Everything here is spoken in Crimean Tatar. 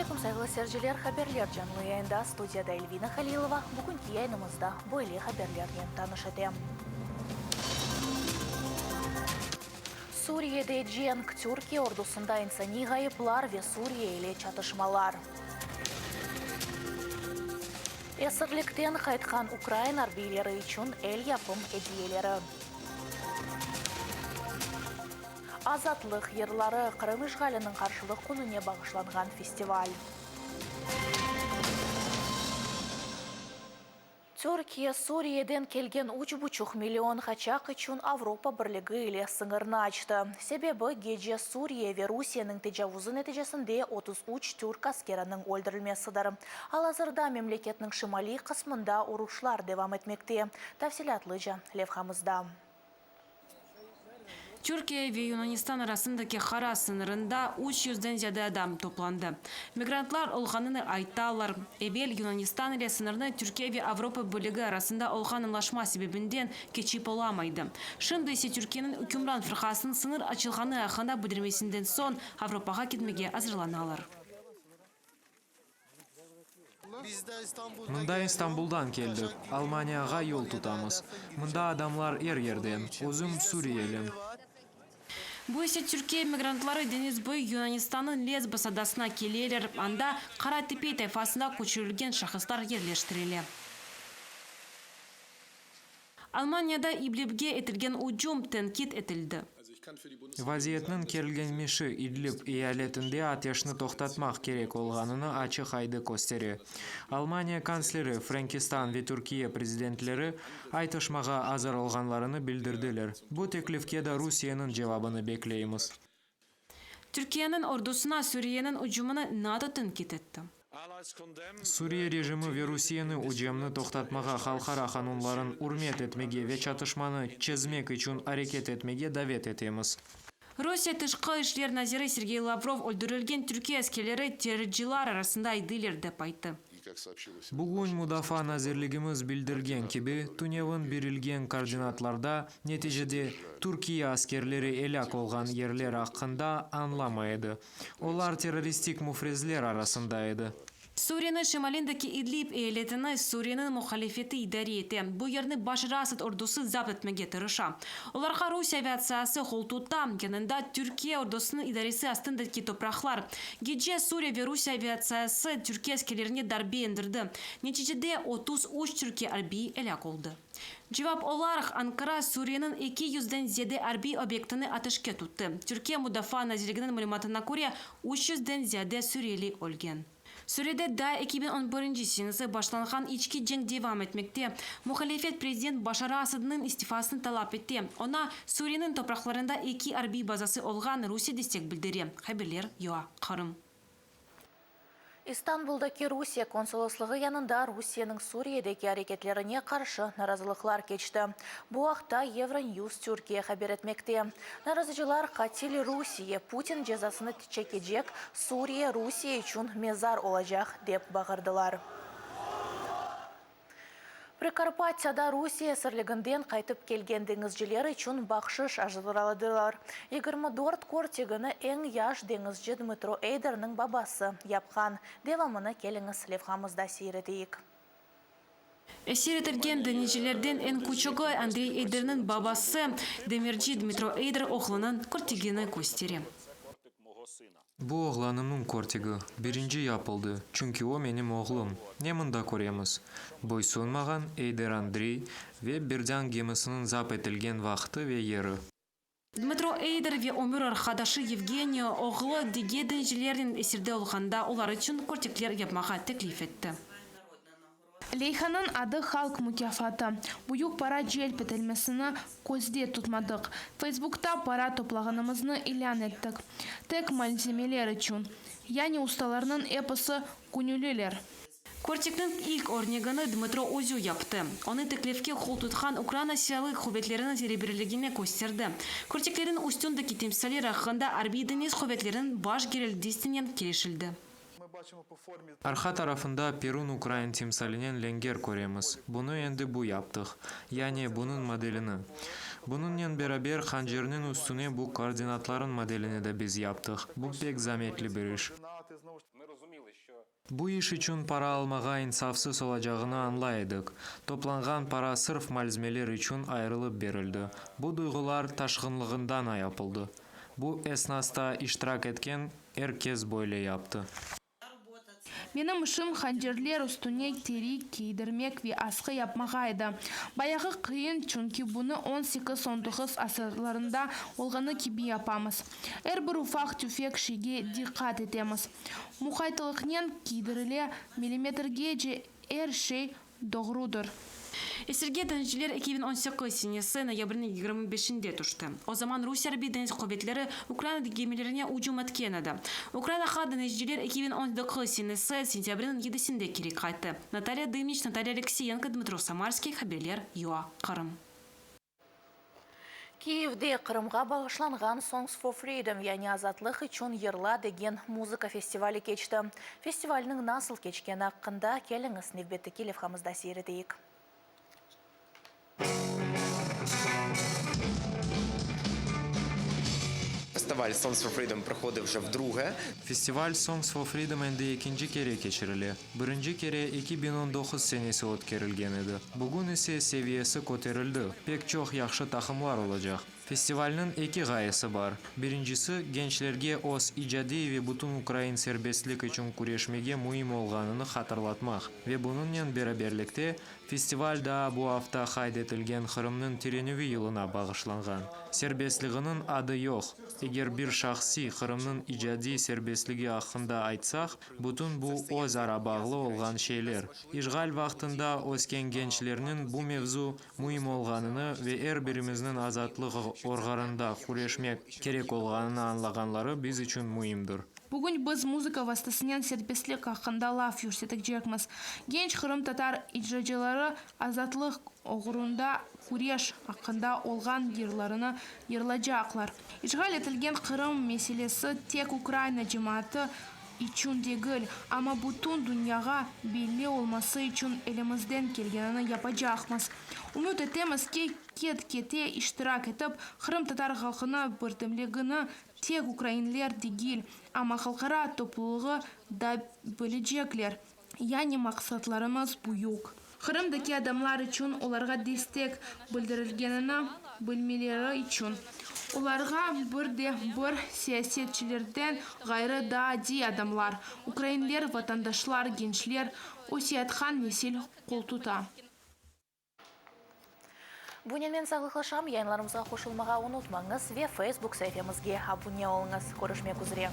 Aleyküm, sayğılı seyirciler! Haberler canlı yayında, studiyada Elvina Halilova. Bugünki yayınımızda böyle haberlernen tanış etem. Suriyede cenk, Türkiye ordusında insaniy ğayıplar ve Suriye ile çatışmalar. Esirlikten qaytqan ukrain arbiyleri içün el yapım ediyeleri. Azatlıq yırları, Qırım işğaliniñ qarşılıq kününe bağışlanğan festival. Türkiye, Suriyeden kelgen üç buçuq million qaçaq içün Avropa Birligi ile sıñırnı açtı. Sebebi, gece Suriye ve Rusiyeniñ tecavuzı neticesinde 33 türk askeriniñ öldürilmesidir. Al-azırda memleketniñ şimaliy qısmında uruşlar devam etmekte. Tafsilâtlıca levhamızda. Türkiye ve Yunanistan arasındaki qara sıñırında üç yüzden ziyade adam toplandı. Migrantlar olğanını aytalar. Evel Yunanistan ile sıñırnı Türkiye ve Avropa Birligi arasında olğan añlaşma sebebinden keçip olamaydı. Şimdi ise Türkiyeniñ ükümran fırqasınıñ sıñır açılğanı aqqında bildirmesinden soñ Avropağa ketmege azırlanalar. Mında İstanbuldan keldik, Almaniyağa yol tutamız. Mında adamlar er yerden, özüm suriyelim. Bu ise Türkiye migrantları deñiz boyu Yunanistannıñ Lesbos adasına keleler, anda Qara Tepe tayfasında köçürilgen şahıslar yerleştirile. Almaniyada İdlibge etilgen ücüm tenqit etildi. Vaziyetniñ kerilgenmişi İdlib eyaletinde ateşni toqtatmaq kerek olğanını açıq-aydı köstere. Almaniya kantsleri, Frenkistan ve Türkiye prezidentleri aytışmağa azır olğanlarını bildirdiler. Bu teklifke da Rusiyeniñ cevabını bekleymiz. Türkiyeniñ ordusına Suriyeniñ ücümini NATO tenqit etti. Suriye rejimi ve Rusiyeni ücemni toqtatmağa, halqara qanunların ürmet etmege ve çatışmanı çezmek içün areket etmege davet etemiz. Rusiye Tışqı işler naziri Sergey Lavrov öldürilgen Türkiye askerleri terrorcılar arasında ediler, dep ayttı. Bugün Mudafaa nazirligimiz bildirgen kibi, tünevin berilgen koordinatlarda, neticede, Türkiye askerleri elâk olğan yerler aqqında añlama edi. Olar terroristik müfrezler arasında edi. Suriyeniñ şimalindeki İdlib eyaletini Suriyeniñ muhalifeti idare ete. Bu yerni Başar Asad ordusı zapt etmege tırışa. Olarğa Rusiye aviatsiyası qoltuta, yanında Türkiye ordusınıñ idaresi astındaki topraqlar. Gece Suriye ve Rusiye aviatsiyası Türkiye askerlerine darbe endirdi. Neticede 33 Türkiye arbiyi elâk oldı. Cevap olaraq Ankara Suriyeniñ 200-den ziyade arbiy obyektini ateşke tuttı. Türkiye Mudafaa nazirliginiñ malümatına köre, 300-den ziyade suriyeli ölgen. Suriyede daa 2011 senesi başlanğan içki cenk devam etmekte. Muhalifet prezident Başar Asadnıñ istifasını talap ete. Oña Suriyeniñ topraqlarında eki arbiy bazası olğan Rusiye destek bildire, haberler UA, Qırım. İstanbuldaki Rusiye konsoloslığı yanında Rusiyeniñ Suriyedeki areketlerine qarşı narazılıqlar keçti. Bu aqta Euronews Türkiye haber etmekte. Narazıcılar Qatil Rusiye, Putin cezasını çekecek, Suriye Rusiye içün mezar olacaq, dep bağırdılar. Prıkarpattâda Rusiye esirliginden qaytıp kelgen deñizciler içün bahşış azırladılar. 24 körtegini eñ yaş deñizci Dmıtro Eyderniñ babası yapqan. Devamını keliñiz levhamızda seyir eteyik. Esir etilgen deñizcilerden eñ küçügi Andrey Eyderniñ babası, demirci Dmıtro Eyder oğlunıñ körtegini köstere. Bu oğlanımnıñ körtigi, birinci yapıldı, çünki o menim oğlum. Ne mında köremiz? Boysunmağan Eyder Andriy ve Berdânk gemisiniñ zap etilgen vaqtı ve yeri. Dmıtro Eyder ve ömür arqadaşı Yevgeniya, oğlu diger deñizcilernen esirde olğanda olar içün körtekler yapmağa teklif etti. Leyhanıñ adı Halq mukâfatı. Büyük para celp etilmesini közde tutmadıq. Feysbukta para toplağanımıznı ilân ettik. Tek malzemeler içün. Yani ustalarnıñ episi göñülliler. Körtekniñ ilk örnegini Dmıtro özü yaptı. Onı teklifke qol tutqan Ukraina Silâlı quvetleriniñ reberligine kösterdi. Körteklerniñ üstündeki timsaller aqqında Arbiy-deñiz quvetleriniñ baş geraldistinen kelişildi. Arqa tarafında perun ukrain timsalinen lenger köremiz. Bunı endi bu yaptıq. Yani bunıñ modelini. Bunıñnen beraber hancerniñ üstüne bu koordinatlarıñ modelini de biz yaptıq. Bu pek zametli bir iş. Bu iş içün para almağa insafsız olacağını añlay edik. Toplanğan para sırf malzmeler içün ayırılıp berildi. Bu duyğular taşqınlığından yapıldı. Bu esnasta iştirak etken er kes böyle yaptı. Menim işim hancerler üstüne teri kiydirmek ve asqı yapmağa edi. Bayağı qıyın, çünki bunı on sekiz, on doquz asırlarında olğanı kibi yapamız. Er bir ufaq-tüfek şeyge diqqat etemiz. Muqaytlıqnen kiydirile, millimetrgece er şey doğrudır. Esirge deñizciler 2018 senesi noyabrniñ 25-inde tüşti. O zaman Rusiye Arbiy deñiz quvetleri Ukraina gemilerine ücüm etken edi. Ukrainağa deñizciler 2019 senesi sentâbrniñ yedisinde keri qayttı. Natalya Dımnıç, Natalya Aleksiyenko, Dmıtro Samarskiy, Haberler, UA, Qırım. Kiyevde Qırımğa bağışlanğan Songs for Freedom, yani Azatlıq içün yırla degen muzıka festivali keçti. Festivalniñ nasıl keçkeni aqqında keliñiz nevbetteki levhamızda seyir eteyik. Festival Songs for Freedom проходив вже вдруге. Festival Songs for Freedom endi ekinci kere keçirile. Birinci kere 2019 senesi ötkerilgen edi. Bugün ise seviyesi köterildi, pek çoq yahşı taqımlar olacaq. Festivalniñ eki ğayesi bar. Birincisi, gençlerge öz icadiy ve bütün ukrain serbestlik içün küreşmege müim olğanını hatırlatmaq ve bunıñnen beraberlikte festival daa bu afta qayd etilgen Qırımnıñ tirenüvi yılına bağışlanğan. Serbestliginiñ adı yoq. Eger bir şahsiy Qırımnıñ icadiy serbestligi aqqında aytsaq, bütün bu öz ara bağlı olğan şeyler. İşğal vaqtında ösken gençlerniñ bu mevzu müim olğanını ve er birimizniñ azatlıq oğrunda küreşmek kerek olğanını añlağanları biz içün müimdir. Bugün biz muzıka vastasınen serbestlik aqqında laf yürsetecekmiz. Genç qırımtatar icracıları azatlıq oğrunda küreş aqqında olğan yırlarını yırlaycaqlar. İşğal etilgen Qırım meselesi tek Ukraina cemaatı içün degil, amma bütün dünyağa belli olması içün elimizden kelgenini yapacaqmız. Ümüt etemiz ki, ket-kete iştirak etip, qırımtatar halqınıñ birdemligini tek ukrainler degil, amma halqara toplulığı da bilecekler. Yani maqsatlarımız büyük. Qırımdaki adamlar içün olarğa destek bildirilgenini bilmeleri içün. Olarğa bir de bir siyasetçilerden ğayrı daa adiy adamlar, ukrainler, vatandaşlar, gençler, öseyatqan nesil qoltuta. Bunen men sağlıqlaşam, yayınlarımızğa qoşulmağa unutmañız ve Facebook saifemizge abune oluñız. Körüşmek üzre.